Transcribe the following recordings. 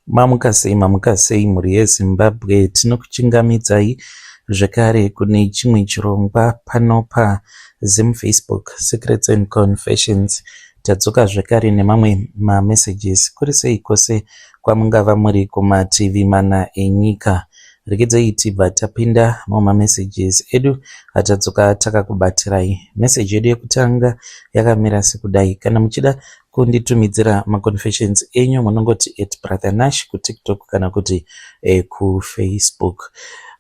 Mamuka sei, mamuka sei mhuri yeZimbabwe. Tinokuchingamidzai zvekare kune chimwe chirongwa pano paZim Facebook Secrets and Confessions. Tadzoka zvekare nemamwe mamessages. Kuri sei kwose kwamungava muri kumativi mana enyika. Regedzai tibva tapinda mumamessages edu atadzoka takakubatirai. Message yedu yekutanga yakamira sekudai. Kana muchida kunditumidzira maconfessions enyu munongoti @BrotherNash kuTikTok kana kuti kuFacebook.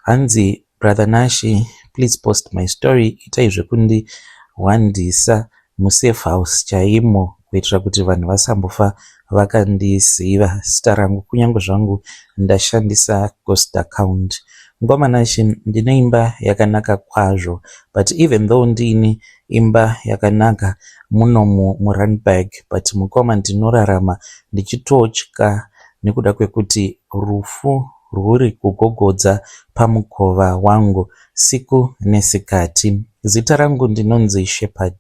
Hanzi, "Brother Nash, please post my story. Itai zvekundihwandisa musafe house chaimo kuitira kuti vanhu vasambofa vakandiziva zita rangu kunyange zvangu ndashandisa ghost account. Mukoma Nash, ndine imba yakanaka kwazvo, but even though ndiine imba yakanaka munomu muRandburg, but mukoma, ndinorarama ndichitotya nekuda kwekuti rufu rwuri kugogodza pamukova wangu siku nesikati. Zita rangu ndinonzi Shepherd.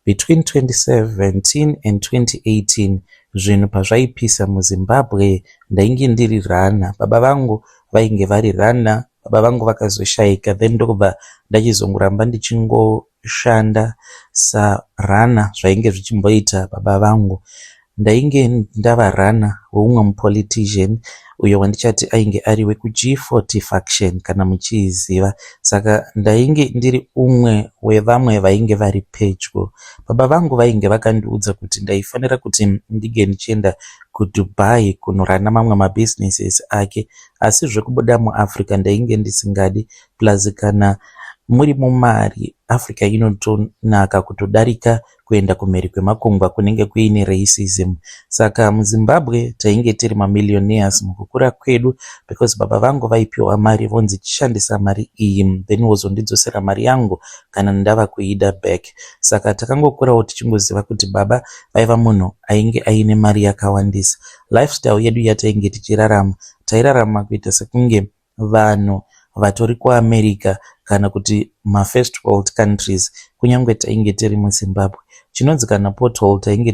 Between 2017 and 2018, zvinhu pazvaipisa muZimbabwe, ndainge ndiri runner. Baba vangu vainge vari runner. Baba vangu vakazoshayika, then ndokubva ndachizongoramba ndichingoshanda sarunner zvainge zvichimboita baba vangu. Ndainge ndava runner weumwe mupolitician uyo wandichati ainge ari wekuG40 faction, kana muchiiziva. Saka ndainge ndiri umwe wevamwe vainge vari pedyo. Baba vangu vainge vakandiudza kuti ndaifanira kuti ndinge ndichienda kuDubai kunoruna mamwe mabusinesses ake, asi zvekubuda muAfrica ndainge ndisingadi. Plus kana muri mumari, Africa inotonaka kutodarika kuenda kumhiri kwemakungwa kunenge kuine racism. Saka muZimbabwe tainge tiri mamillionaires mukukura kwedu because baba vangu vaipiwa mari vonzi chishandisa mari iyi, then wozondidzosera mari yangu kana ndava kuida back. Saka takangokurawo tichingoziva kuti baba vaiva munhu ainge aine mari yakawandisa. Lifestyle yedu yatainge tichirarama, tairarama kuita sekunge vanhu vatori kuAmerica kana kuti mafirst world countries, kunyange tainge tiri muZimbabwe. Chinonzi kana pothole tainge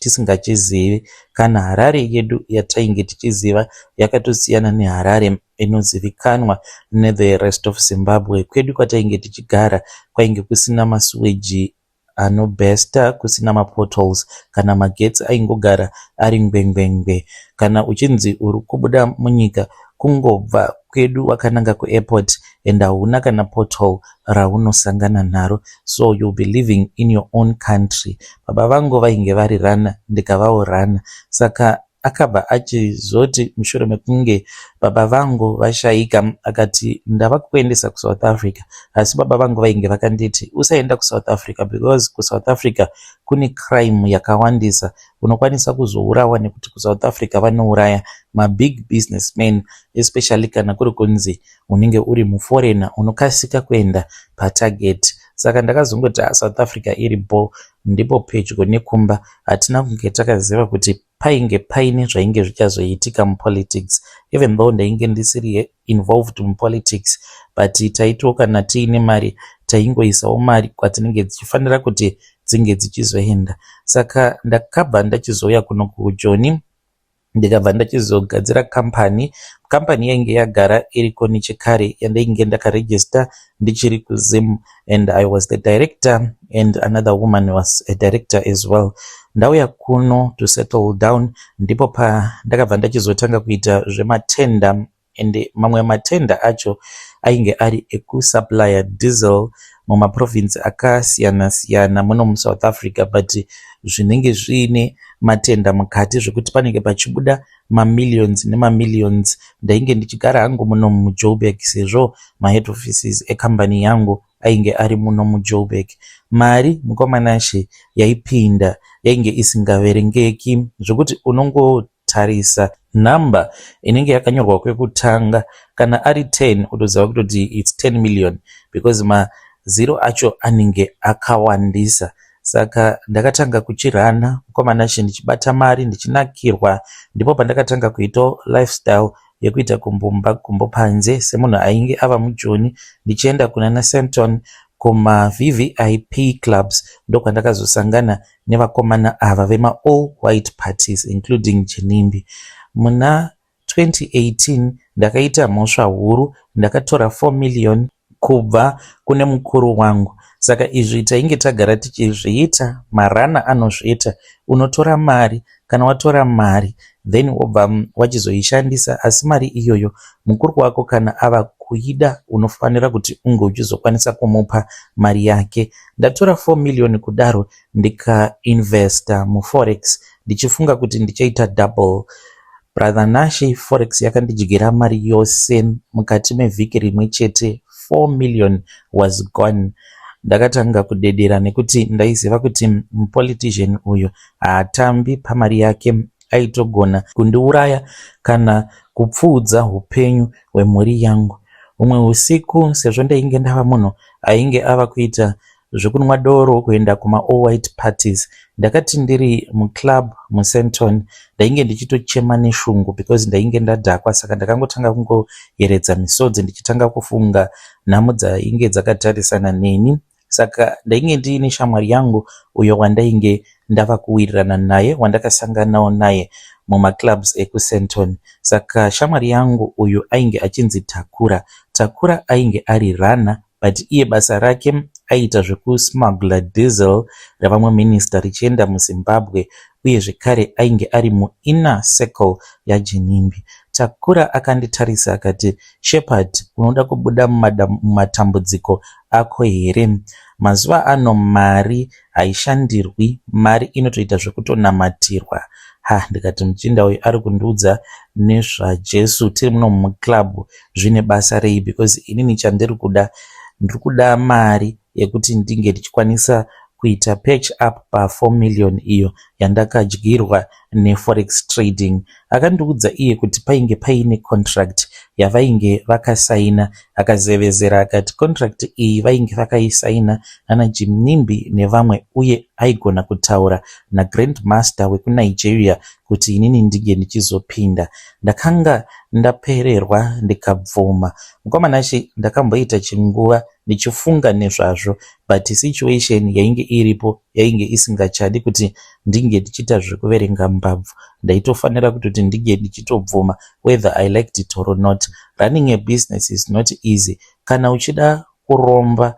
tisingachizivi. Kana Harare yedu yatainge tichiziva yakatosiyana neHarare inozivikanwa nethe rest of Zimbabwe. Kwedu kwatainge tichigara kwainge kusina masuweji anobursta, kusina mapotholes, kana magetsi aingogara ari ngwengwengwe. Kana uchinzi uri kubuda munyika, kungobva kwedu wakananga kuairport and hauna kana pothole raunosangana naro, so you'll be living in your own country. Baba vangu vainge vari runner, ndikavawo runner. Saka akabva achizoti mushure mekunge baba vangu vashayika, akati ndava kukuendesa kuSouth Africa. Asi baba vangu vainge vakanditi usaenda kuSouth Africa because kuSouth Africa kune crime yakawandisa, unokwanisa kuzourawa nekuti kuSouth Africa vanouraya mabig businessmen, especially kana kuri kunzi unenge uri muforeigner, unokasika kuenda patarget. Saka ndakazongoti South Africa iri bo, ndipo pedyo nekumba. Hatina kunge takaziva kuti painge paine zvainge zvichazoitika mupolitics. Even though ndainge ndisiri involved mupolitics, but taitiwo kana tiine mari taingoisawo mari kwatinenge dzichifanira kuti dzinge dzichizoenda. Saka ndakabva ndachizouya kuno kuJoni, ndikabva ndachizogadzira kambani. Kambani yainge yagara iriko nechekare yandainge ndakaregister ndichiri kuZim, and I was the director and another woman was a director as well. Ndauya kuno to settle down, ndipo pandakabva ndachizotanga kuita zvematender, and mamwe matender acho ainge ari ekusupplya diesel mumaprovinsi akasiyana siyana muno muSouth Africa, but zvinenge zviine matender mukati zvekuti panenge pachibuda mamillions nemamillions. Ndainge ndichigara hangu muno muJoburg sezvo mahead offices ekambani yangu ainge ari muno muJoburg. Mari, mukoma Nashe, yaipinda yainge isingaverengeki, zvekuti unongotarisa nhamba inenge yakanyorwa kwekutanga, kana ari 10 utoziva kutoti it's 10 million because mazero acho anenge akawandisa. Saka ndakatanga kuchiruna, mukoma Nashe, ndichibata mari, ndichinakirwa. Ndipo pandakatanga kuitawo lifestyle yekuita kumbumba gumbo panze semunhu ainge ava mujoni, ndichienda kunana Sandton kumaVVIP clubs. Ndokwandakazosangana nevakomana ava vemaall white parties, including Chinimbi. Muna 2018 ndakaita mhosva huru, ndakatora 4 million kubva kune mukuru wangu. Saka izvi tainge tagara tichizviita, marana anozviita. Unotora mari, kana watora mari then wobva wachizoishandisa, asi mari iyoyo mukuru wako kana ava kuida unofanira kuti unge uchizokwanisa kumupa mari yake. Ndatora 4 million kudaro ndikainvesta muforex ndichifunga kuti ndichaita double. Brother Nashe, forex yakandidyira mari yose mukati mevhiki rimwe chete. 4 million was gone. Ndakatanga kudedera nekuti ndaiziva kuti mupolitician uyu haatambi pamari yake, aitogona kundiuraya kana kupfuudza upenyu hwemhuri yangu. Humwe usiku, sezvo ndainge ndava munhu ainge ava kuita zvekunwa doro, kuenda kuma all white parties, ndakati ndiri muclub muSandton, ndainge ndichitochema neshungu because ndainge ndadhakwa. Saka ndakangotanga kungoyeredza misodzi ndichitanga kufunga nhamo dzainge dzakatarisana neni. Saka ndainge ndiine shamwari yangu uyo wandainge ndava kuwirirana naye, wandakasanganawo naye mumaclubs ekuSandton. Saka shamwari yangu uyu ainge achinzi Takura. Takura ainge ari runner, but iye basa rake aiita zvekusmuggler diesel ravamwe minista richienda muZimbabwe, uye zvekare ainge ari muinner circle yaGinimbi. Takura akanditarisa akati, "Shepard, unoda kubuda mumatambudziko ako here? Mazuva ano mari haishandirwi, mari inotoita zvekutonamatirwa." Ha, ndikati muchinda uyu ari kundiudza nezvaJesu tiri muno muclub, zvine basa rei? Because inini chandiri kuda, ndiri kuda mari yekuti ndinge ndichikwanisa kuita patch up pa4 million iyo yandakadyirwa neforex trading. Akandiudza iye kuti painge paine contract yavainge vakasaina. Akazevezera akati contract iyi vainge vakaisaina nanaGinimbi nevamwe, uye aigona kutaura nagrand master wekuNigeria kuti inini ndinge ndichizopinda. Ndakanga ndapererwa, ndikabvuma. Mukoma Nashe, ndakamboita chinguva ndichifunga nezvazvo, but situation yainge iripo yainge isingachadi kuti ndinge ndichiita zvekuverenga mbabvu. Ndaitofanira kutoti ndinge ndichitobvuma whether I liked it or not. Running a business is not easy. Kana uchida kuromba,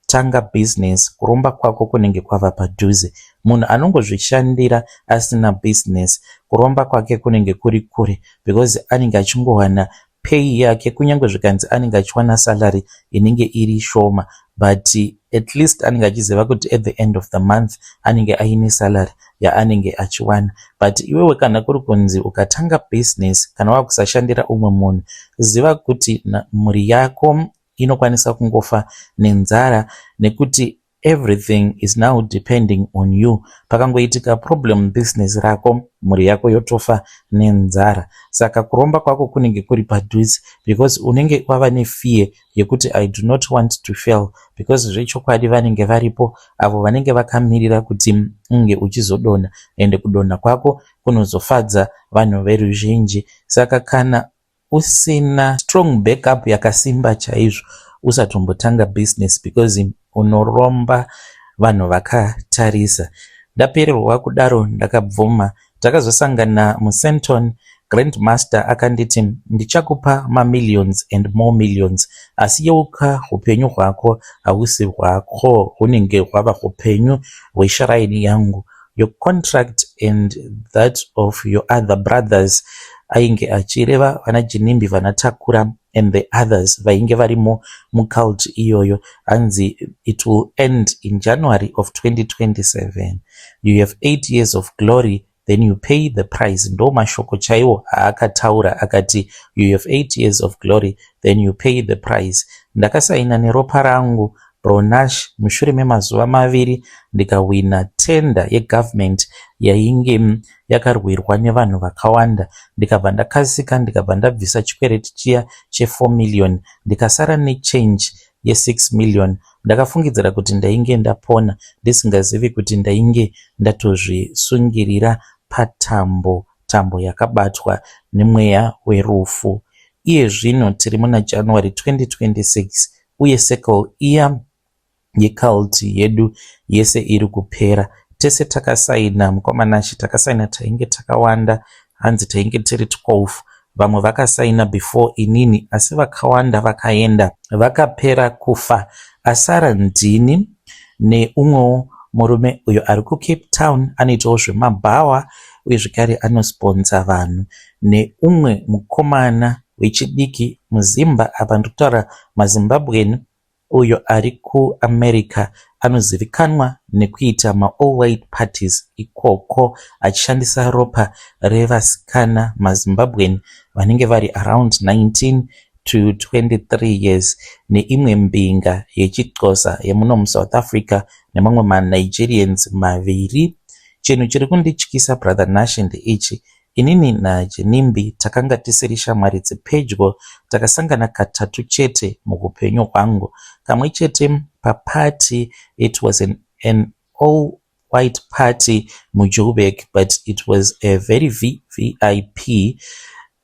tanga business, kuromba kwako kunenge kwava padhuze. Munhu anongozvishandira asina business, kuromba kwake kunenge kuri kure because anenge achingowana pay yake. Kunyange zvikanzi anenge achiwana salary inenge iri shoma, but at least anenge achiziva kuti at the end of the month anenge aine salary yaanenge achiwana. But iwewe kana kuri kunzi ukatanga business, kana wakusashandira umwe munhu, ziva kuti mhuri yako inokwanisa kungofa nenzara nekuti everything is now depending on you. Pakangoitika problem business rako, mhuri yako yotofa nenzara. Saka kuromba kwako kunenge kuri padhuze because unenge wava nefear yekuti I do not want to fail, because zvechokwadi vanenge varipo avo vanenge vakamirira kuti unge uchizodonha, ende kudonha kwako kunozofadza vanhu veruzhinji. Saka kana usina strong backup yakasimba chaizvo, usatombotanga business because unoromba vanhu vakatarisa. Ndapererwa kudaro, ndakabvuma. Takazosangana muSandton. Grandmaster akanditi, "Ndichakupa mamillions and more millions, asi yeuka, upenyu hwako hausi hwako, hunenge hwava upenyu hweshrine yangu. Your contract and that of your other brothers," ainge achireva vana Ginimbi, vanaTakura and the others vainge varimo mucult iyoyo, hanzi, "It will end in January of 2027. You have 8 years of glory, then you pay the price." Ndo mashoko chaiwo aakataura, akati, "You have 8 years of glory, then you pay the price." Ndakasaina neropa rangu, Bro Nash. Mushure memazuva 2 ndikawina tender yegovernment yainge yakarwirwa nevanhu vakawanda. Ndikabva ndakasika, ndikabva ndabvisa chikwereti chiya che4 million, ndikasara nechange ye6 million. Ndakafungidzira kuti ndainge ndapona, ndisingazivi kuti ndainge ndatozvisungirira patambo, tambo yakabatwa nemweya werufu. Iye zvino tiri muna January 2026, uye circle iya yecult yedu yese iri kupera. Tese takasaina, mukoma Nashe, takasaina tainge takawanda. Hanzi tainge tiri 12, vamwe vakasaina before inini, asi vakawanda vakaenda vakapera kufa. Asara ndini neumwewo murume uyo ari kuCape Town, anoitawo zvemabhawa uye zvekare anosponsa vanhu, neumwe mukomana wechidiki muZimba. Apa ndiri kutaura maZimbabwean, uyo ari kuAmerica, anozivikanwa nekuita maall white parties ikoko achishandisa ropa revasikana maZimbabwean vanenge vari around 19 to 23 years, neimwe mbinga yechiXhosa yemuno muSouth Africa, nemamwe maNigerians maviri. Chinhu chiri kundityisa, Brother Nashe, ndeichi: inini naJenimbi takanga tisiri shamwari dzepedyo. Takasangana katatu chete muupenyu hwangu, kamwe chete papati. It was an all white party muJoburg, but it was a very VVIP.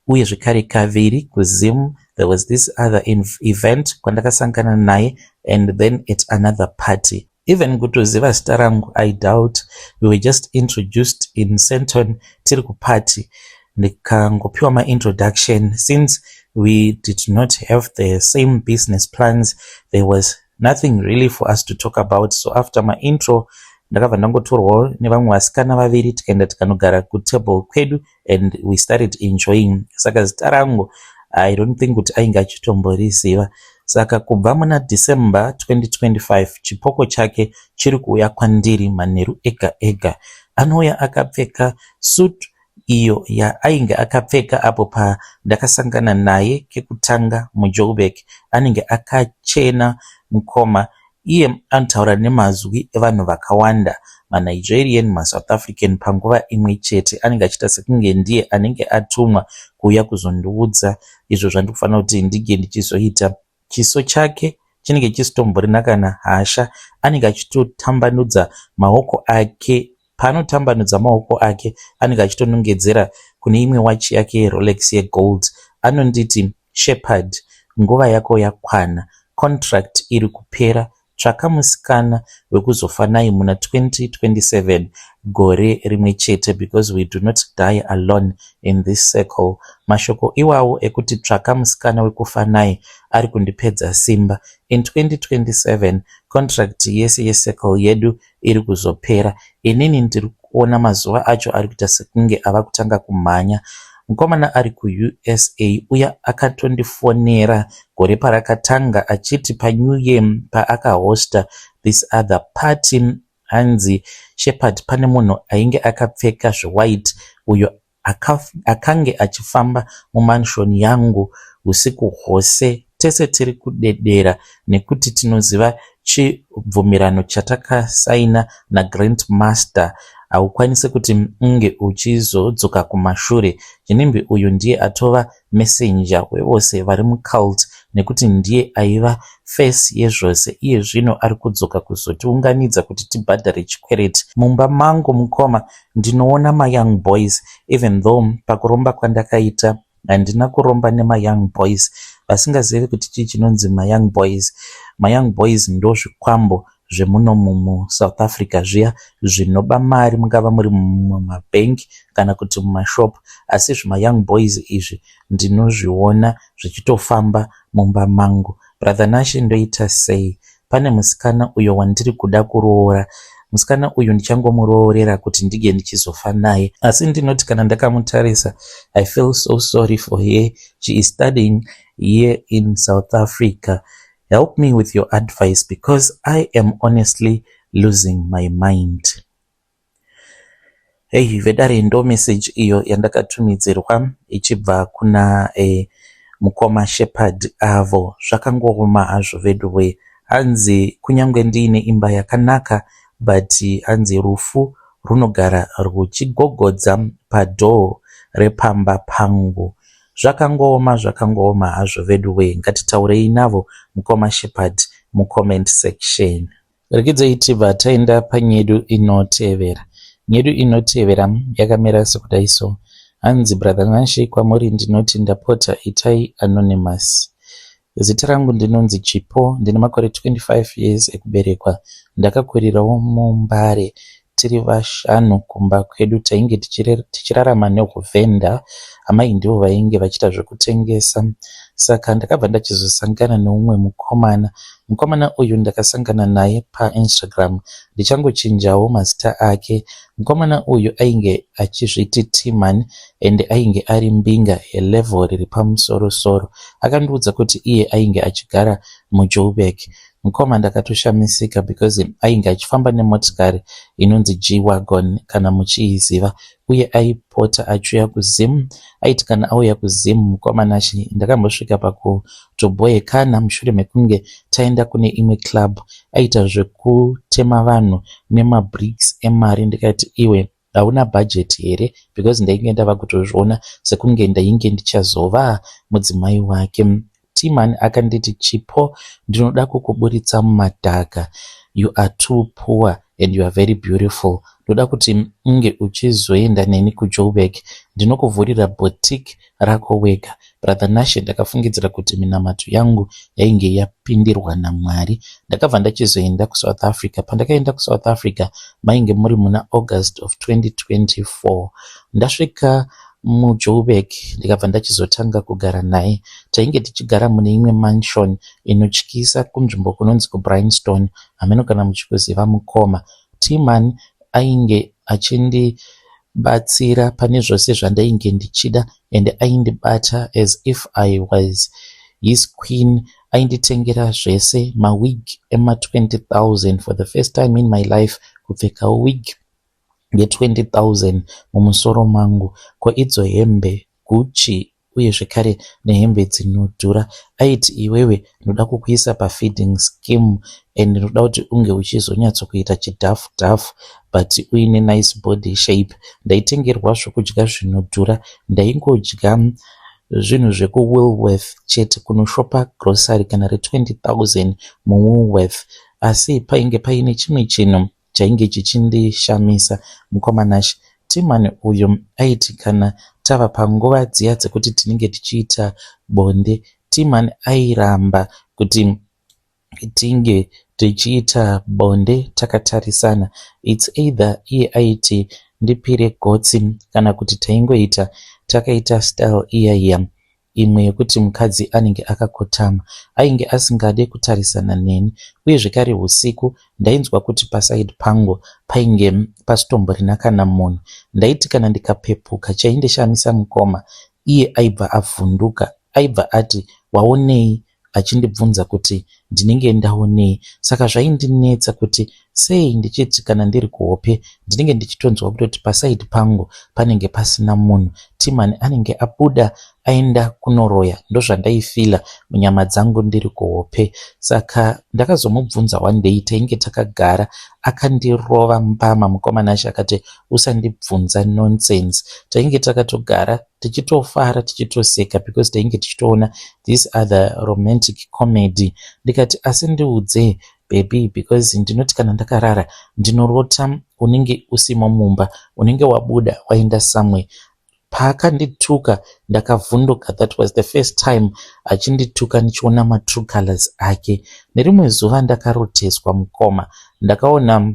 Uye zvekare kaviri kuZim. There was this other event kwandakasangana naye, and then at another party. Even kutoziva zita rangu, I doubt. We were just introduced in Sandton tiri kuparty, ndikangopiwa maintroduction. Since we did not have the same business plans, there was nothing really for us to talk about. So after my intro, ndakabva ndangotorwawo nevamwe vasikana vaviri, tikaenda tikanogara kutable kwedu and we started enjoying. Saka zita rangu, I don't think kuti ainge achitomboriziva. Saka kubva muna December 2025, chipoko chake chiri kuuya kwandiri manheru ega ega. Anouya akapfeka suit iyo yaainge akapfeka apo pandakasangana naye kekutanga muJoburg. Anenge akachena mukoma. Iye anotaura nemazwi evanhu vakawanda, maNigerian, maSouth African, panguva imwe chete. Anenge achiita sekunge ndiye anenge atumwa kuuya kuzondiudza izvo zvandiri kufanira kuti ndinge ndichizoita. Chiso chake chinenge chisitomborina kana hasha. Anenge achitotambanudza maoko ake. Paanotambanudza maoko ake, anenge achitonongedzera kune imwe wachi yake yeRolex yegold. Anonditi, "Shepherd, nguva yako yakwana. Contract iri kupera. Tsvaka musikana wekuzofa naye muna 2027, gore rimwe chete, because we do not die alone in this circle." Mashoko iwawo ekuti tsvaka musikana wekufa naye ari kundipedza simba. In 2027, contract yese yecircle yedu iri kuzopera. Inini ndiri kuona mazuva acho ari kuita sekunge ava kutanga kumhanya. Mukomana ari kuUSA uya akatondifonera gore parakatanga achiti paNew Year paakahosta this other party, hanzi, "Shepherd, pane munhu ainge akapfeka zvewhite uyo akange achifamba mumansion yangu usiku hwose. Tese tiri kudedera nekuti tinoziva chibvumirano chatakasaina naGrand Master. Haukwanisi kuti unge uchizodzoka kumashure. Jinimbi uyu ndiye atova messenger wevose vari mucult, nekuti ndiye aiva face yezvose. Iye zvino ari kudzoka kuzotiunganidza kuti tibhadhare chikwereti. Mumba mangu, mukoma, ndinoona mayoung boys, even though pakuromba kwandakaita handina kuromba nemayoung boys." Vasingazivi kuti chii chinonzi mayoung boys, mayoung boys ndo zvikwambo zvemunomu muSouth Africa, zviya zvinoba mari, mungava muri mumabhengi kana kuti mumashopu. Asi zvimayoung boys izvi ndinozviona zvichitofamba mumba mangu. Brother Nashe, ndoita sei? Pane musikana uyo wandiri kuda kuroora. Musikana uyu ndichangomuroorera kuti ndinge ndichizofa naye, asi ndinoti kana ndakamutarisa, I feel so sorry for her. She is studying here in South Africa. Help me with your advice, because I am honestly losing my mind." Hei vedare, ndo message iyo yandakatumidzirwa ichibva kuna mukoma Shepherd avo. Zvakangooma hazvo veduwe. Hanzi kunyange ndiine imba yakanaka, but hanzi rufu runogara ruchigogodza padoor repamba pangu. Zvakangooma, zvakangooma hazvo veduwe. Ngatitaurei navo mukoma Shepherd mucomment section. Rekidzai tibva taenda panyedu inotevera. Nyedu inotevera yakamira sekudai so. Hanzi, "Brother Nashe, kwamuri ndinoti ndapota itai anonymous. Zita rangu ndinonzi Chipo, ndine makore 25 years ekuberekwa. Ndakakurirawo muMbare. tiri vashanu kumba kwedu. Tainge tichirarama nehuvhenda. Amai ndivo vainge vachiita zvekutengesa. Saka ndakabva ndachizosangana neumwe mukomana. Mukomana uyu ndakasangana naye paInstagram. Ndichangochinjawo mazita ake. Mukomana uyu ainge achizviti Tman and ainge ari mbinga yelevel riri pamusoro soro. Akandiudza kuti iye ainge achigara muJoburg. Mukoma, ndakatoshamisika because ainge achifamba nemotikari inonzi G-Wagon, kana muchiiziva, uye aipota achiuya kuZim. Aiti kana auya kuZim, mukoma Nashe, ndakambosvika pakutobhoekana mushure mekunge taenda kune imwe club. Aita zvekutema vanhu nemabricks emari. Ndikati, "Iwe, hauna budget here?" Because ndainge ndava kutozviona sekunge ndainge ndichazova mudzimai wake. Tman akanditi, "Chipo, ndinoda kukuburitsa mumadhaka. You are too poor and you are very beautiful. Ndoda kuti unge uchizoenda neni kuJoburg, ndinokuvhurira boutique rako wega." Brother Nashe, ndakafungidzira kuti minamato yangu yainge yapindirwa naMwari. Ndakabva ndachizoenda kuSouth Africa. Pandakaenda kuSouth Africa mainge muri muna August of 2024. Ndasvika muJoburg, ndikabva ndachizotanga kugara naye. Tainge tichigara mune imwe mansion inotyisa kunzvimbo kunonzi kuBryanston. Hameno kana muchikuziva, mukoma. Tman ainge achindibatsira pane zvose zvandainge ndichida and aindibata as if I was his queen. Ainditengera zvese, mawig ema20 000. For the first time in my life kupfeka wig ye20 000 mumusoro mangu. Ko idzo hembe Gucci, uye zvekare nehembe dzinodhura. Aiti, "Iwewe, ndoda kukuisa pafeeding scheme and ndinoda kuti unge uchizonyatsokuita chidhafu dhafu but uine nice body shape." Ndaitengerwa zvokudya zvinodhura. Ndaingodya zvinhu zvekuWoolworth chete, kunoshopa grocery kana re20 000 muWoolworth. Asi painge paine chimwe chinhu chainge chichindishamisa, mukoma Nashe. Tman uyu aiti kana tava panguva dziya dzekuti tinenge tichiita bonde, Tman airamba kuti tinge tichiita bonde takatarisana. It's either iye aiti ndipire gotsi kana kuti taingoita takaita style iya iya imwe yekuti mukadzi anenge akakotama. Ainge asingade kutarisana neni. Uye zvekare usiku ndainzwa kuti paside pangu painge pasitomborina kana munhu. Ndaiti kana ndikapepuka, chaindishamisa, mukoma, iye aibva avhunduka. Aibva ati, "Waonei?" Achindibvunza kuti ndinenge ndaonei. Saka zvaindinetsa kuti sei ndichiti kana ndiri kuhope ndinenge ndichitonzwa kutoti paside pangu panenge pasina munhu. Tman anenge abuda aenda kunoroya. Ndozvandaifeela munyama dzangu ndiri kuhope. Saka ndakazomubvunza one day, tainge takagara, akandirova mbama, mukoma Nashe. Akati, "Usandibvunza nonsense." Tainge takatogara tichitofara, tichitoseka because tainge tichitoona this other romantic comedy. Ndikati, "Asi ndiudze, baby, because ndinoti kana ndakarara ndinorota unenge usimo mumba, unenge wabuda waenda somewhere." Paakandituka ndakavhunduka. That was the first time achindituka ndichiona matrue colors ake. Nerimwe zuva ndakaroteswa, mukoma. Ndakaona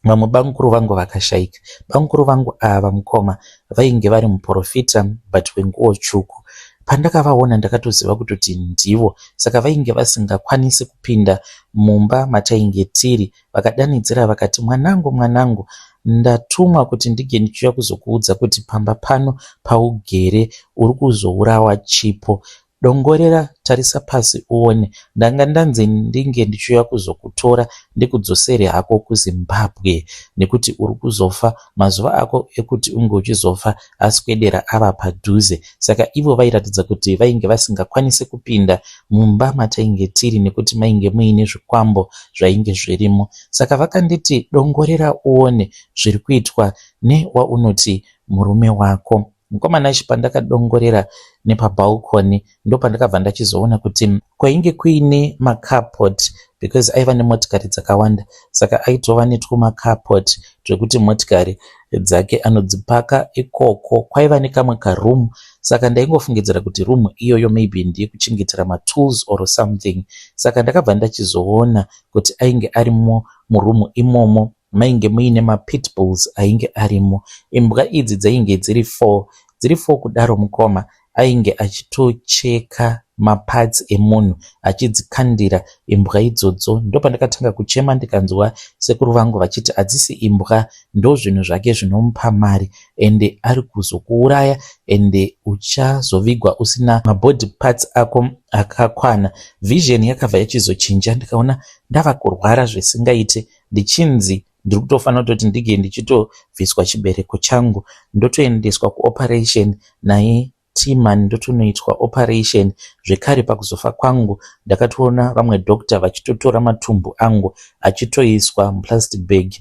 vamwe bamukuru vangu vakashaika. Bamukuru vangu ava, mukoma, vainge vari muprofita but wenguo tsvuku. Pandakavaona ndakatoziva kutoti ndivo. Saka vainge vasingakwanisi kupinda mumba matainge tiri. Vakadanidzira vakati, "Mwanangu, mwanangu, ndatumwa kuti ndinge ndichiuya kuzokuudza kuti pamba pano paugere uri kuzourawa. Chipo, dongorera, tarisa pasi uone. Ndanga ndanzi ndinge ndichiuya kuzokutora ndikudzosere hako kuZimbabwe nekuti uri kuzofa. Mazuva ako ekuti unge uchizofa aswedera, ava padhuze." Saka ivo vairatidza kuti vainge vasingakwanisi kupinda mumba matainge tiri nekuti mainge muine zvikwambo zvainge zvirimo. Saka vakanditi, "Dongorera uone zviri kuitwa newaunoti murume wako." Mukoma Nashe, pandakadongorera nepabalcony, ndopandakabva ndachizoona kuti kwainge kuine macarport, because aiva nemotikari dzakawanda, saka aitova netwumacarport twekuti motikari dzake anodzipaka ikoko. Kwaiva nekamwe karoom, saka ndaingofungidzira kuti room iyoyo maybe ndeyekuchengetera matools or something. Saka ndakabva ndachizoona kuti ainge arimo muroom imomo. Mainge muine mapitbulls ainge arimo. Imbwa idzi dzainge dziri 4. Dziri 4 kudaro mukoma ainge achitocheka maparts emunhu achidzikandira imbwa idzodzo. Ndopandakatanga kuchema ndikanzwa sekuru vangu vachiti hadzisi imbwa ndozvinhu zvake zvinomupa mari ende ari kuzokuuraya ende uchazovigwa usina mabody parts ako akakwana. Vision yakabva yachizochinja ndikaona ndava kurwara zvisingaite ndichinzi ndiri kutofanira kutoti ndinge ndichitobviswa chibereko changu ndotoendeswa kuoperation naye Tman ndotonoitwa operation zvekare pakuzofa kwangu ndakatoona vamwe doctor vachitotora matumbu angu achitoiswa muplastic bag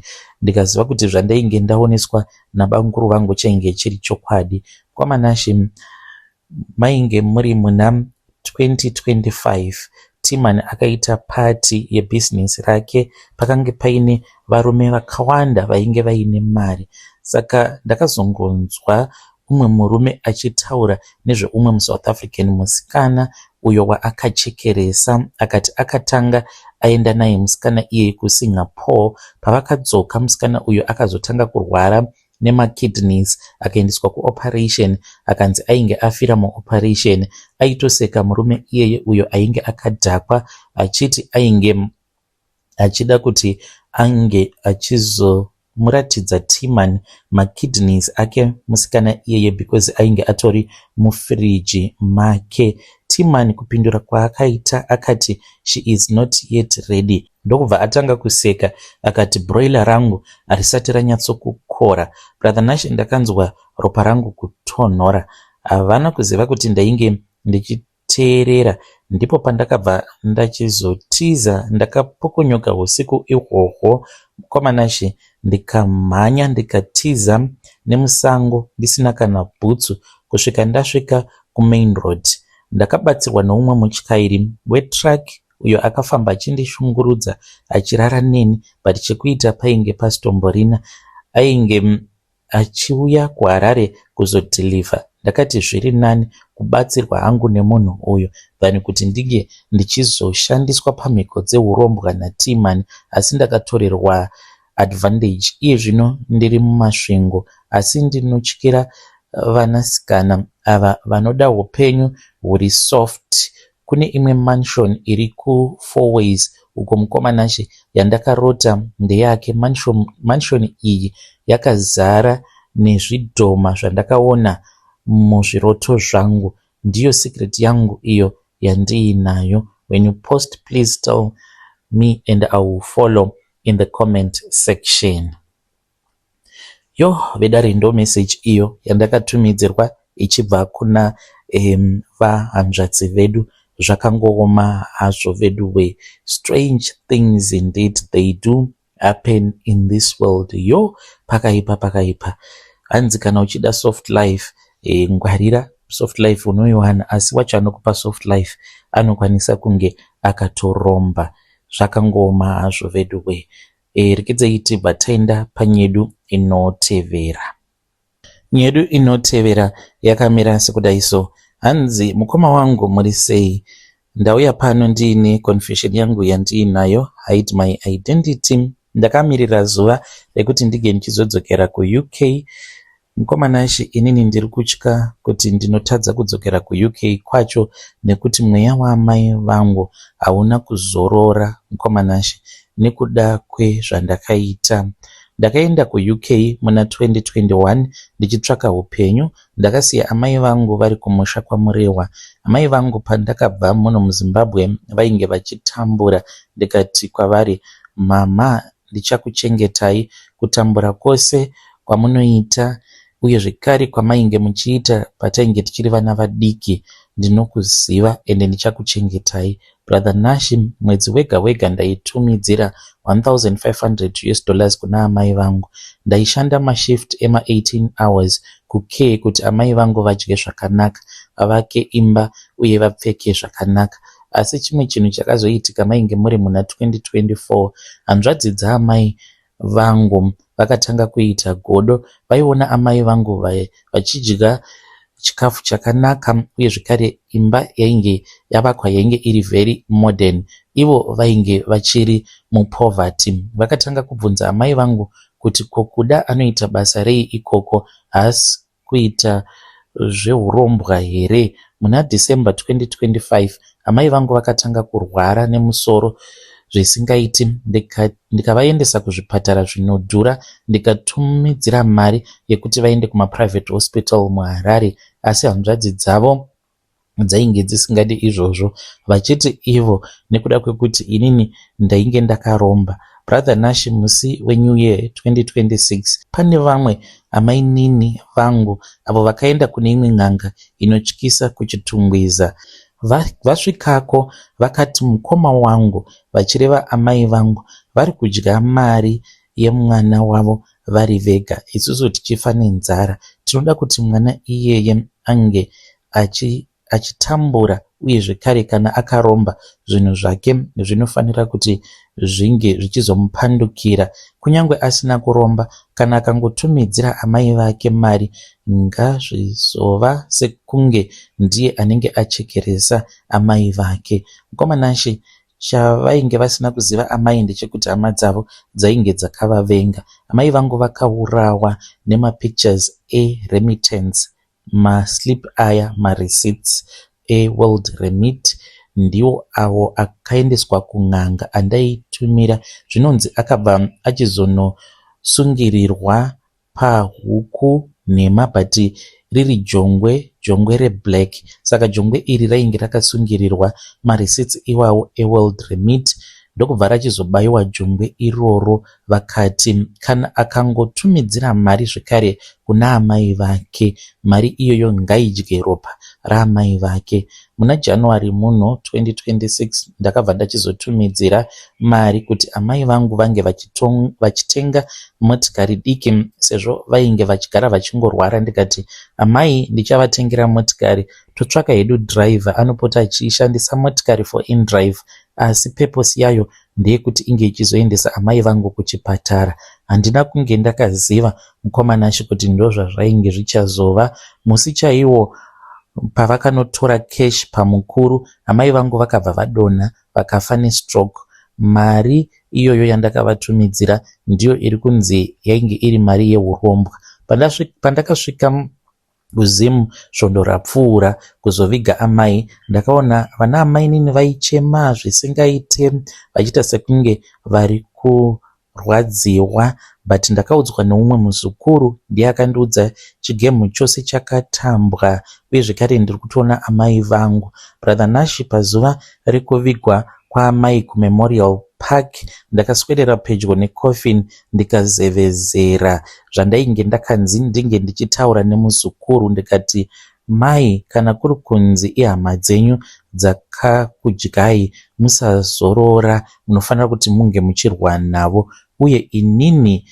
ndikaziva kuti zvandainge ndaoneswa nabamukuru vangu chainge chiri chokwadi. KwaManashe mainge muri muna 2025 Tman akaita party yebhizinesi rake pakange paine varume vakawanda vainge vaine mari saka ndakazongonzwa umwe murume achitaura nezveumwe muSouth African musikana uyo waakachekeresa akati akatanga aenda naye musikana iyeye kuSingapore. Pavakadzoka musikana uyu akazotanga kurwara nemakidneys akaendeswa kuoperation akanzi ainge afira muoperation. Aitoseka murume iyeye uyo ainge akadhakwa achiti ainge achida kuti ange achizomuratidza Tman makidneys ake musikana iyeye because ainge atori mufiriji make. Tman kupindura kwaakaita akati she is not yet ready. Ndokubva atanga kuseka akati broiler rangu harisati ranyatsokukora. Brother Nashe ndakanzwa ropa rangu kutonhora. Havana kuziva kuti ndainge ndichiteerera ndipo pandakabva ndachizotiza ndakapukunyuka usiku ihwohwo kwaManashe ndikamhanya ndikatiza nemusango ndisina kana bhutsu kusvika ndasvika kumain road. Ndakabatsirwa neumwe mutyairi wetruck uyo akafamba achindishungurudza achirara neni but chekuita painge pasitomborina. Ainge achiuya kuHarare kuzodhilivha. Ndakati zviri nani kubatsirwa hangu nemunhu uyu than kuti ndinge ndichizoshandiswa pamhiko dzeurombwa naTman asi ndakatorerwa advantage. Iye zvino ndiri muMasvingo asi ndinotyira vanasikana ava vanoda upenyu huri soft. Kune imwe mansion iri kuFourways uko mukoma Nashe yandakarota ndeyake. Mansion iyi yakazara nezvidhoma zvandakaona muzviroto zvangu. Ndiyo secret yangu iyo yandiinayo. When you post please tell me and I will follow in the comment section. Yo vedare ndo message iyo yandakatumidzirwa ichibva kuna vahanzvadzi vedu. Zvakangooma hazvo vedu. Strange things indeed they do happen in this world. Yo pakaipa pakaipa. Hanzi kana uchida soft life ngwarira soft life unoiwana asi wacho anokupa soft life anokwanisa kunge akatoromba. Zvakangooma hazvo vedu we. Rekedzai tibva taenda panyedu inotevera. Nyedu inotevera yakamira sekudai so. Hanzi mukoma wangu muri sei? Ndauya pano ndiine confession yangu yandiinayo hide my identity. Ndakamirira zuva rekuti ndinge ndichizodzokera kuUK. Mukoma Nashe inini ndiri kutya kuti ndinotadza kudzokera kuUK kwacho nekuti mweya waamai vangu hauna kuzorora mukoma Nashe nekuda kwezvandakaita. Ndakaenda kuUK muna 2021 ndichitsvaka upenyu. Ndakasiya amai vangu vari kumusha kwaMurewa. Amai vangu pandakabva muno muZimbabwe vainge vachitambura ndikati kwavari mama ndichakuchengetai kutambura kwose kwamunoita uye zvekare kwamainge muchiita patainge tichiri vana vadiki ndinokuziva ende ndichakuchengetai. Brother Nash mwedzi wega wega ndaitumidzira 1500 US dollars kuna amai vangu. Ndaishanda mashift ema18 hours kucare kuti amai vangu vadye zvakanaka, vavake imba uye vapfeke zvakanaka. Asi chimwe chinhu chakazoitika mainge muri muna 2024 hanzvadzi dzaamai vangu vakatanga kuita godo. Vaiona amai vangu vachidya chikafu chakanaka uye zvekare imba yainge yavakwa yainge iri very modern. Ivo vainge vachiri mupoverty. Vakatanga kubvunza amai vangu kuti ko Kuda anoita basa rei ikoko haasi kuita zvehurombwa here? Muna December 2025 amai vangu vakatanga kurwara nemusoro zvisingaiti ndikavaendesa kuzvipatara zvinodhura ndikatumidzira mari yekuti vaende kumaprivate hospital muHarare asi hanzvadzi dzavo dzainge dzisingadi izvozvo vachiti ivo nekuda kwekuti inini ndainge ndakaromba. Brother Nash musi weNew Year 2026 pane vamwe amainini vangu avo vakaenda kune imwe n'anga inotyisa kuChitungwiza. Vasvikako vakati mukoma wangu vachireva amai vangu vari kudya mari yemwana wavo vari vega isusu tichifa nenzara. Tinoda kuti mwana iyeye ange achitambura uye zvekare kana akaromba zvinhu zvake zvinofanira kuti zvinge zvichizomupandukira. Kunyange asina kuromba kana akangotumidzira amai vake mari ngazvizova sekunge ndiye anenge achekeresa amai vake. Mukoma Nashe chavainge vasina kuziva amai ndechekuti hama dzavo dzainge dzakavavenga. Amai vangu vakaurawa nemapictures eremittance maslip aya mareceipts eWorld Remit ndiwo awo akaendeswa kun'anga andaitumira. Zvinonzi akabva achizonosungirirwa pahuku nhema but riri jongwe, jongwe reblack. Saka jongwe iri rainge rakasungirirwa mareceipts iwawo eWorld Remit ndokubva rachizobayiwa jongwe iroro vakati kana akangotumidzira mari zvekare kuna amai vake mari iyoyo ngaidye ropa raamai vake. Muna January muno 2026 ndakabva ndachizotumidzira mari kuti amai vangu vange vachitenga motikari diki sezvo vainge vachigara vachingorwara ndikati amai ndichavatengera motikari totsvaka hedu driver anopota achishandisa motikari for indrive asi purpose yayo ndeyekuti inge ichizoendesa amai vangu kuchipatara. Handina kunge ndakaziva mukoma Nashe kuti ndozvazvainge zvichazova. Musi chaiwo pavakanotora cash pamukuru amai vangu vakabva vadonha vakafa nestroke. Mari iyoyo yandakavatumidzira ndiyo iri kunzi yainge iri mari yehurombwa. Pandakasvika kuZim svondo rapfuura kuzoviga amai ndakaona vana amainini vaichema zvisingaite vachiita sekunge vari kurwadziwa but ndakaudzwa neumwe muzukuru ndiye akandiudza chigame chose chakatambwa uye zvekare ndiri kutoona amai vangu. Brother Nash pazuva rekuvigwa kwaamai kuMemorial Park ndakaswedera pedyo necoffin ndikazevezera zvandainge ndakanzi ndinge ndichitaura nemuzukuru ndikati mai kana kuri kunzi ihama dzenyu dzakakudyai musazorora munofanira kuti munge muchirwa navo uye inini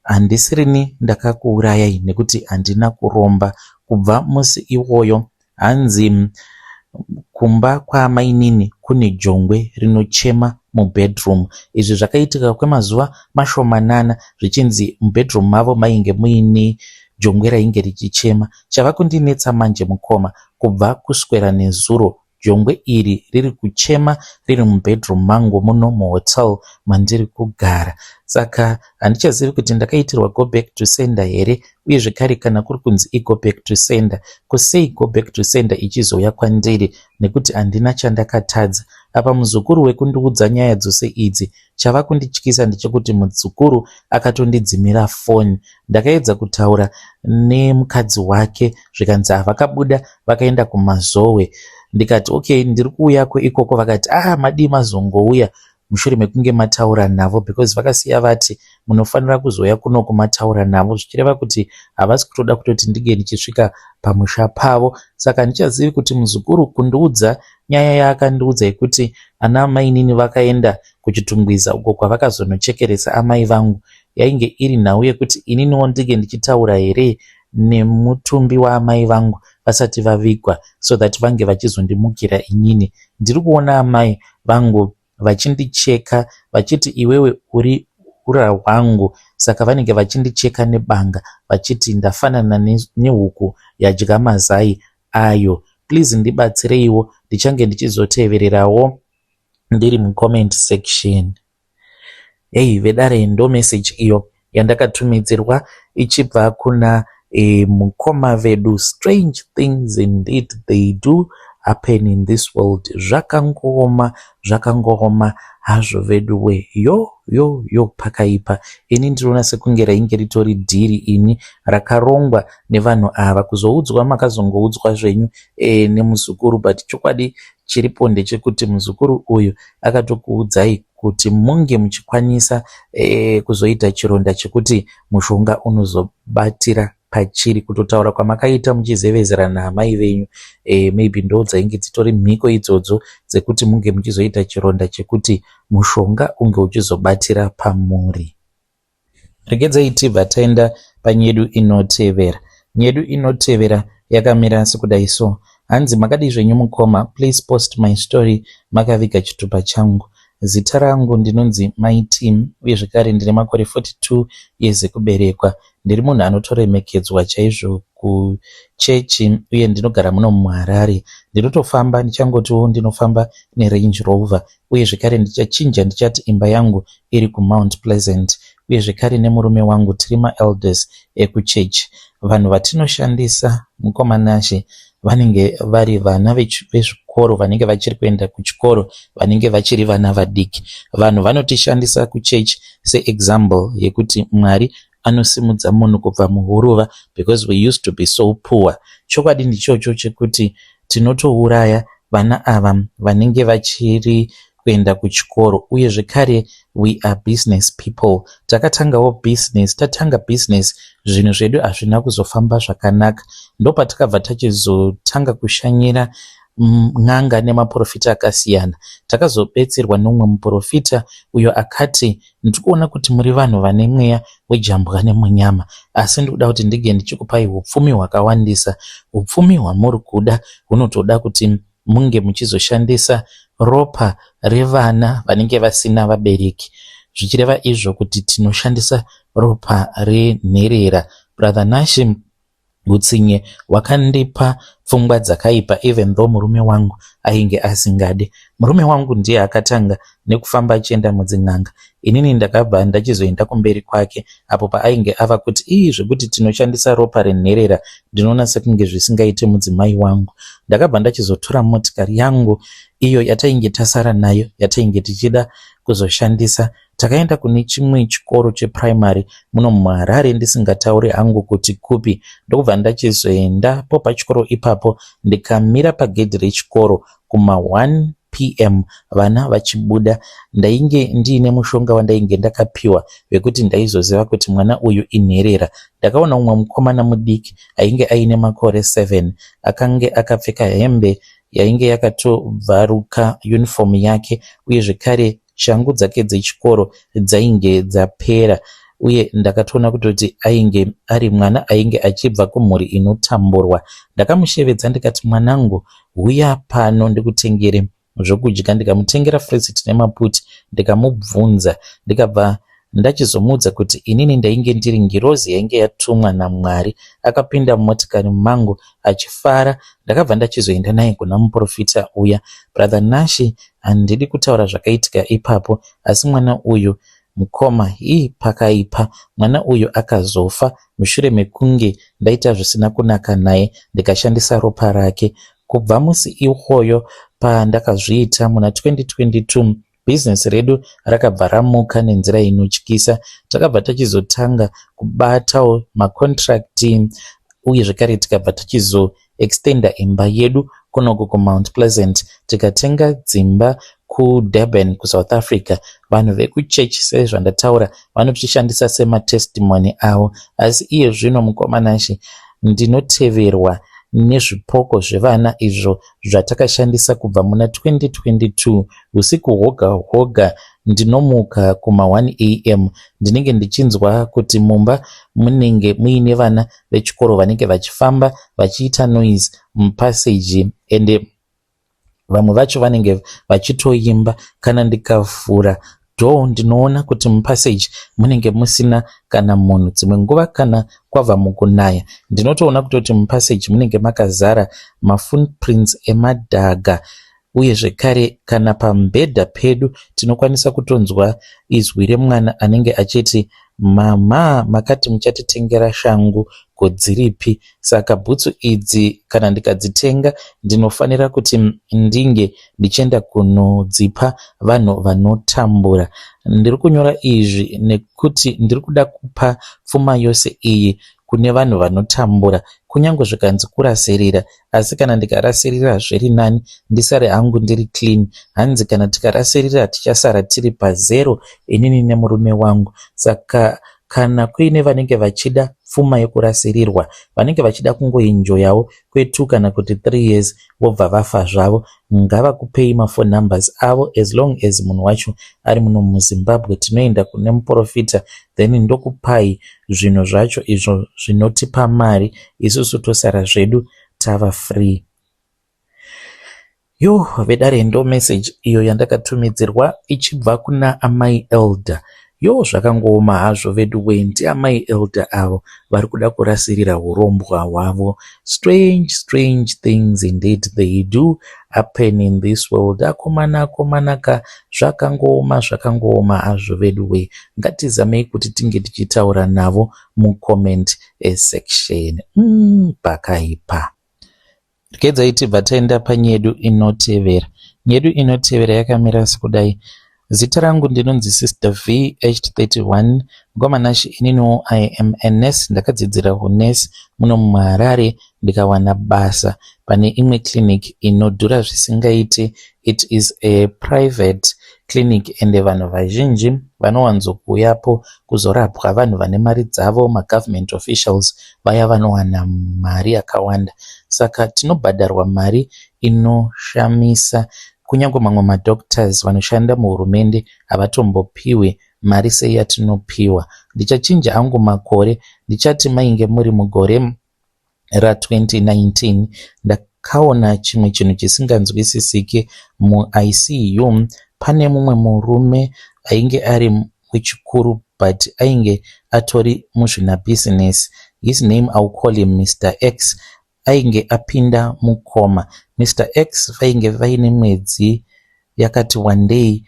handisirini ndakakuurayai nekuti handina kuromba. Kubva musi iwoyo hanzi kumba kwaamainini kune jongwe rinochema mubedroom. Izvi zvakaitika kwemazuva mashomanana zvichinzi mubedroom mavo mainge muine jongwe rainge richichema. Chava kundinetsa manje mukoma kubva kuswera nezuro jongwe iri riri kuchema riri mubedroom mangu muno muhotel mandiri kugara. Saka handichazivi kuti ndakaitirwa go back to sender here uye zvekare kana kuri kunzi igo back to sender ko sei go back to sender ichizouya kwandiri nekuti handina chandakatadza. Apa muzukuru wekundiudza nyaya dzose idzi chava kundityisa ndechekuti muzukuru akatondidzimira foni. Ndakaedza kutaura nemukadzi wake zvikanzi vakabuda vakaenda kumazowe. Ndikati okay ndiri kuuyako ikoko vakati ah madii mazongouya mushure mekunge mataura navo because vakasiya vati munofanira kuzouya kuno kumataura navo zvichireva kuti havasi kutoda kutoti ndinge ndichisvika pamusha pavo. Saka handichazivi kuti muzukuru kundiudza nyaya yaakandiudza yekuti ana mainini vakaenda kuChitungwiza uko kwavakazonochekeresa amai vangu yainge iri nhau yekuti ininiwo ndinge ndichitaura here nemutumbi waamai vangu vasati vavigwa so that vange vachizondimukira inini. Ndiri kuona amai vangu vachindicheka vachiti iwewe uri hukura hwangu saka vanenge vachindicheka nebanga vachiti ndafanana nehuku yadya mazai ayo. Please ndibatsireiwo ndichange ndichizotevererawo ndiri mucomment section. Hey vedare ndo message iyo yandakatumidzirwa ichibva kuna mukoma vedu. Strange things indeed they do happen in this world. Zvakangooma, zvakangooma hazvo veduwe. Yo yo yo, pakaipa. Ini ndinoona sekunge rainge ritori dhiri ini rakarongwa nevanhu ava. Kuzoudzwa makazongoudzwa zvenyu nemuzukuru, but chokwadi chiripo ndechekuti muzukuru uyu akatokuudzai kuti munge muchikwanisa kuzoita chironda chekuti mushonga unozobatira pachiri. Kutotaura kwamakaita muchizevezera naamai venyu, maybe ndo dzainge dzitori mhiko idzodzo dzekuti munge muchizoita chironda chekuti mushonga unge uchizobatira pamuri. Regedzai tibva taenda panyedu inotevera. Nyedu inotevera yakamira sekudai so. Hanzi, "Makadii zvenyu mukoma? Please post my story makaviga chitupa changu. Zita rangu ndinonzi Mai Tim uye zvekare ndine makore 42 years ekuberekwa. Ndiri munhu anotoremekedzwa chaizvo kuchechi uye ndinogara muno muHarare. Ndinotofamba, ndichangotiwo ndinofamba neRange Rover uye zvekare ndichachinja ndichati imba yangu iri kuMount Pleasant. Uye zvekare nemurume wangu tiri maelders ekuchechi. Vanhu vatinoshandisa, mukoma Nashe, vanenge vari vana vezvikoro vanenge vachiri kuenda kuchikoro, vanenge vachiri vana vadiki. Vanhu vanotishandisa kuchechi seexample yekuti Mwari anosimudza munhu kubva muhuruva because we used to be so poor. Chokwadi ndichocho chekuti tinotouraya vana ava vanenge vachiri kuenda kuchikoro. Uye zvekare we are business people. Takatangawo business. Tatanga business, zvinhu zvedu hazvina kuzofamba zvakanaka. Ndopatakabva tachizotanga kushanyira n'anga nemaprofita akasiyana. Takazobetserwa neumwe muprofita uyo akati, 'Ndiri kuona kuti muri vanhu vane mweya wejambwa nemunyama, asi ndikuda kuti ndinge ndichikupai upfumi hwakawandisa. Upfumi hwamuri kuda hunotoda kuti munge muchizoshandisa ropa revana vanenge vasina vabereki, zvichireva izvo kuti tinoshandisa ropa renherera.' Brother Nashe, utsinye hwakandipa pfungwa dzakaipa, even though murume wangu ainge asingade. Murume wangu ndiye akatanga nekufamba achienda mudzin'anga. Inini ndakabva ndachizoenda kumberi kwake apo paainge ava kuti, 'Ii, zvekuti tinoshandisa ropa renherera ndinoona sekunge zvisingaiti mudzimai wangu.' Ndakabva ndachizotora motikari yangu iyo yatainge tasara nayo, yatainge tichida kuzoshandisa. Takaenda kune chimwe chikoro chepuraimari muno muHarare, ndisingatauri hangu kuti kupi. Ndokubva ndachizoendapo pachikoro ipapo, ndikamira pagedhi rechikoro kuma1 p.m. vana vachibuda. Ndainge ndiine mushonga wandainge ndakapiwa wekuti ndaizoziva kuti mwana uyu inherera. Ndakaona umwe mukomana mudiki ainge aine makore 7, akange akapfeka hembe yainge yakatobvaruka, uniform yake, uye zvekare shangu dzake dzechikoro dzainge dzapera. Uye ndakatoona kutoti ainge ari mwana ainge achibva kumhuri inotamburwa. Ndakamushevedza ndikati, 'Mwanangu, huya pano ndikutengere zvokudya.' Ndikamutengera Freezit nemaputi, ndikamubvunza, ndikabva ndachizomuudza kuti inini ndainge ndiri ngirozi yainge yatumwa naMwari. Akapinda mumotikari mangu achifara. Ndakabva ndachizoenda naye kuna muprofita uya. Brother Nashe, handidi kutaura zvakaitika ipapo, asi mwana uyu, mukoma, hii, pakaipa. Mwana uyu akazofa mushure mekunge ndaita zvisina kunaka naye, ndikashandisa ropa rake. Kubva musi iwoyo pandakazviita muna 2022, bhizinesi redu rakabva ramuka nenzira inotyisa. Takabva tachizotanga kubatawo macontract uye zvekare tikabva tachizoextenda imba yedu kunoku kuMount Pleasant, tikatenga dzimba kuDurban, kuSouth Africa. Vanhu vekuchechi, sezvandataura, vanotishandisa sematestimony avo. Asi iye zvino, mukoma Nashe, ndinoteverwa nezvipoko zvevana izvo zvatakashandisa kubva muna 2022. Usiku hwoga hwoga ndinomuka kuma1 am, ndinenge ndichinzwa kuti mumba munenge muine vana vechikoro vanenge vachifamba vachiita noise mupassage, ende vamwe vacho vanenge vachitoimba. Kana ndikavhura door ndinoona kuti mupassage munenge musina kana munhu. Dzimwe nguva kana kwabva mukunaya ndinotoona kutoti mupassage munenge makazara mafootprints emadhaga uye zvekare kana pamubhedha pedu tinokwanisa kutonzwa izwi remwana anenge achiti mhamha makati muchatitengera shangu ko dziripi saka bhutsu idzi kana ndikadzitenga ndinofanira kuti ndinge ndichienda kunodzipa vanhu vanotambura. Ndiri kunyora izvi nekuti ndiri kuda kupa pfuma yose iyi kune vanhu vanotambura kunyange zvikanzi kurasirira asi kana ndikarasirira zviri nani ndisare hangu ndiri clean. Hanzi kana tikarasirira tichasara tiri pazero inini nemurume wangu saka kana kuine vanenge vachida pfuma yekurasirirwa vanenge vachida kungoenjoyawo kwe2 kana kuti 3 years vobva vafa zvavo ngavakupei maphone numbers avo as long as munhu wacho ari muno muZimbabwe. Tinoenda kune muprofita then ndokupai zvinhu zvacho izvo zvinotipa mari isusu tosara zvedu tava free. Yo vedare ndo message iyo yandakatumidzirwa ichibva kuna amai Elder. Yo zvakangooma hazvo vedu we ndiamai Elder avo vari kuda kurasirira urombwa hwavo. Strange, strange things indeed they do happen in this world. Akomana akomana ka zvakangooma zvakangooma hazvo vedu we. Ngatizamei kuti tinge tichitaura navo mucomment section. Pakaipa. Regedzai tibva taenda panyedu inotevera. Nyedu inotevera yakamira sekudai. Zita rangu ndinonzi Sister V aged 31. Mukomanashi ininiwo I am a nurse. Ndakadzidzira hunurse muno muHarare ndikawana basa pane imwe clinic inodhura zvisingaiti. It is a private clinic ende vanhu vazhinji vanowanzokuuyapo kuzorapwa vanhu vane mari dzavo magovernment officials vaya vanowana mari yakawanda. Saka tinobhadharwa mari inoshamisa kunyange mamwe madoctors vanoshanda muhurumende havatombopiwi mari seyatinopiwa. Ndichachinja hangu makore ndichati mainge muri mugore ra2019 ndakaona chimwe chinhu chisinganzwisisiki muICU. Pane mumwe murume ainge ari wechikuru but ainge atori muzvinabhizinesi. His name I will call him Mr X. Ainge apinda mucoma. Mr X vainge vaine mwedzi yakati wandei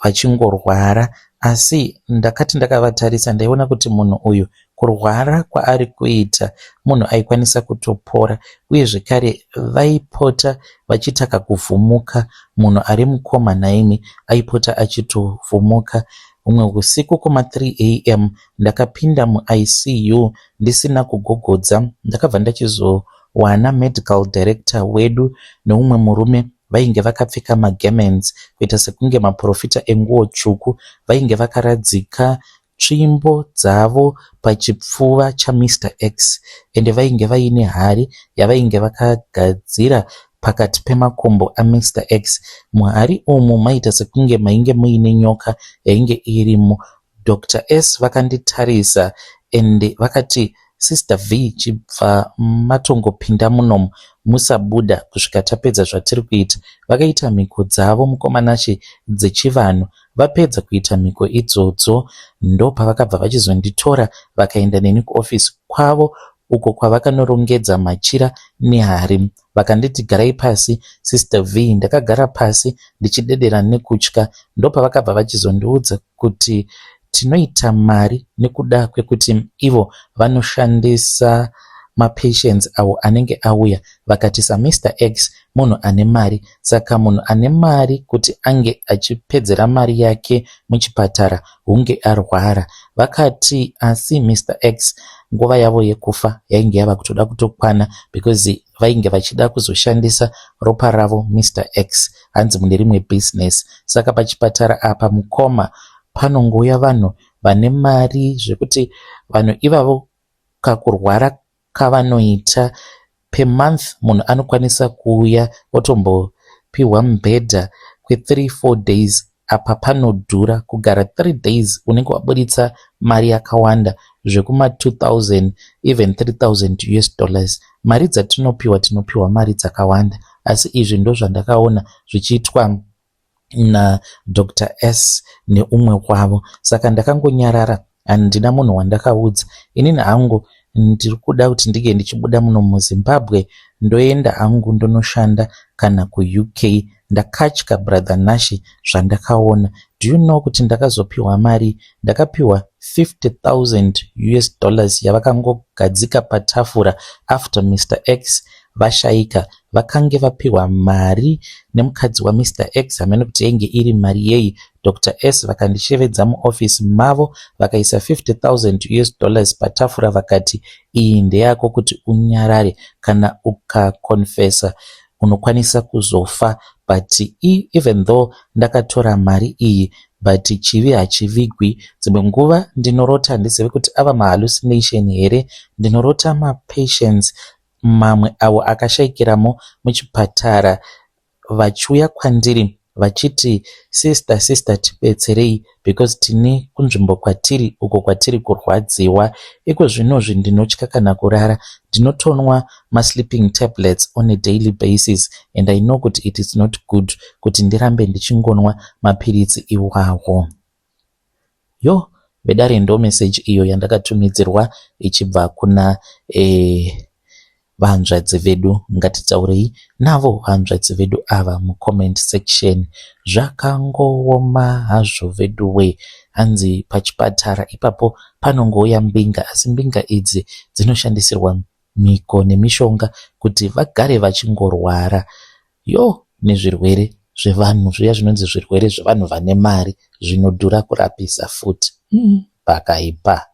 vachingorwara asi ndakati ndakavatarisa ndaiona kuti munhu uyu kurwara kwaari kuita munhu aikwanisa kutopora uye zvekare vaipota vachiita kakuvhumuka munhu ari mucoma naimi aipota achitovhumuka. Humwe usiku kuma3 am ndakapinda muICU ndisina kugogodza ndakabva ndachizowana medical director wedu neumwe murume vainge vakapfeka magarments kuita sekunge maprofita enguo tsvuku vainge vakaradzika tsvimbo dzavo pachipfuva chaMr X ende vainge vaine hari yavainge vakagadzira pakati pemakumbo aMr X. Muhari umu maiita sekunge mainge muine nyoka yainge irimo. Dr S vakanditarisa ende vakati Sister V chibva matongopinda munomu musabuda kusvika tapedza zvatiri kuita. Vakaita mhiko dzavo mukomanache dzechivanhu. Vapedza kuita mhiko idzodzo ndopavakabva vachizonditora vakaenda neni kuofisi kwavo uko kwavakanorongedza machira nehari. Vakanditi garai pasi Sister V. Ndakagara pasi ndichidedera nekutya. Ndopavakabva vachizondiudza kuti tinoita mari nekuda kwekuti ivo vanoshandisa mapatients avo anenge auya. Vakati saMr X munhu ane mari saka munhu ane mari kuti ange achipedzera mari yake muchipatara hunge arwara. Vakati asi Mr X nguva yavo yekufa yainge yava kutoda kutokwana because vainge vachida kuzoshandisa ropa ravo Mr X hanzi mune rimwe business. Saka pachipatara apa mukoma panongouya vanhu vane mari zvekuti vanhu ivavo kakurwara kavanoita per month munhu anokwanisa kuuya otombopiwa mubhedha kwe3 4 days apa panodhura kugara 3 days unenge wabuditsa mari yakawanda zvekuma 2000 even 3000 US dollars. Mari dzatinopiwa tinopiwa mari dzakawanda asi izvi ndozvandakaona zvichiitwa. naDr S neumwe wavo. Saka ndakangonyarara, handina munhu wandakaudza. Inini hangu ndiri kuda kuti ndinge ndichibuda muno muZimbabwe, ndoenda hangu ndonoshanda kana kuUK. Ndakatya, Brother Nashe, zvandakaona. Do you know kuti ndakazopiwa mari? Ndakapiwa 50,000 US dollars yavakangogadzika patafura after Mr X vashaika. Vakange vapiwa mari nemukadzi waMr X, hamene kuti yainge iri mari yei. Dr S vakandishevedza muofisi mavo, vakaisa 50,000 US dollars patafura, vakati, "Iyi ndeyako kuti unyarare. Kana ukakonfesa unokwanisa kuzofa." But even though ndakatora mari iyi, but chivi hachivigwi. Dzimwe nguva ndinorota, handizivi kuti ava mahallucination here, ndinorota mapatients mamwe avo akashayikiramo muchipatara vachiuya kwandiri vachiti, "Sister, sister, tibetserei because tine kunzvimbo kwatiri uko kwatiri kurwadziwa." Iko zvinozvi ndinotya kana kurara. Ndinotonwa masleeping tablets on a daily basis and I know kuti it is not good kuti ndirambe ndichingonwa mapiritsi iwawo. Yo, vedare, ndo meseji iyo yandakatumidzirwa ichibva kuna vahanzvadzi vedu. Ngatitaurei navo hanzvadzi vedu ava mucomment section. Zvakangooma hazvo veduwe. Hanzi pachipatara ipapo panongouya mbinga, asi mbinga idzi dzinoshandisirwa mhiko nemishonga kuti vagare vachingorwara. Yo, nezvirwere zvevanhu zviya zvinonzi zvirwere zvevanhu vane mari zvinodhura kurapisa futi. Pakaipa.